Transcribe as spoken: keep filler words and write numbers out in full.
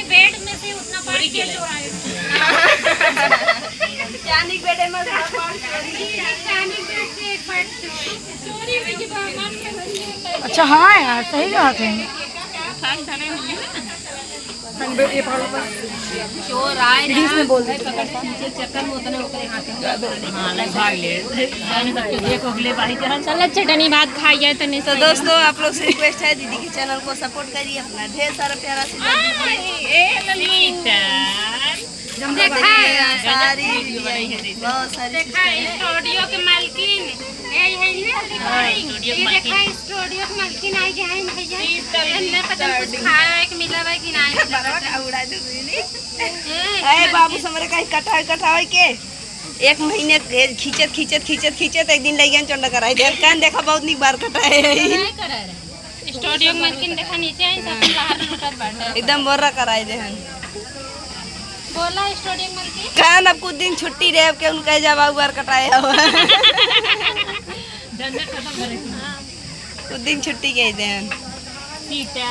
बेड में से उतना पार्ट के चोराए। चांदी के बेड में से पार्ट चोरी। चांदी के बेड से एक पार्ट चोरी। चोरी में की भगवान के बंदी होता है। अच्छा, हाँ यार, सही बात है। चोर आए ना, पकड़ के पीछे चक्कर में उतने ओकरे हाथ में। हाँ, ले भाग ले। जाने तक के देखो, ले भाई जान। चलो, चटनी भात खाई जाए तो नहीं तो सही। दोस्तों, आप लोग से रिक्वेस्ट है, दीदी के चैनल को सपोर्ट करिए, अपना ढेर सारा प्यारा आशीर्वाद दीजिए। देखा है। सारी बहुत सारी देखा है, स्टूडियो के मालकिन। यही है ना, हाँ, स्टूडियो के ये मालकिन। देखा है, स्टूडियो के मालकिन आई गए हैं भैया। शीतल एन्ने पता नहीं कुछ खाए वाए के मिला हुआ है कि नहीं। बरवा का उड़ा दे तू, नहीं? ए, ए, बाबू, हमरे कहीं कटावे, कटावे के। एक महीने के खींचत, खींचत, खींचत, खींचत एक दिन लइगन चंडा कराई दे। कान देखा, बहुत निक बार कटाए है। नहीं करा रहे। स्टूडियो के मालकिन देखा नीचे है, सब बाहर लुटत बाटे। एकदम बोर्रा कराई दे हन। बोला स्टूडियो के मालकिन। कान अब कुछ दिन छुट्टी रहे, अब के उनका जब आऊ बार कटाए हो। झंझट खत्म करे। कुछ दिन छुट्टी कह दे हन। सीता।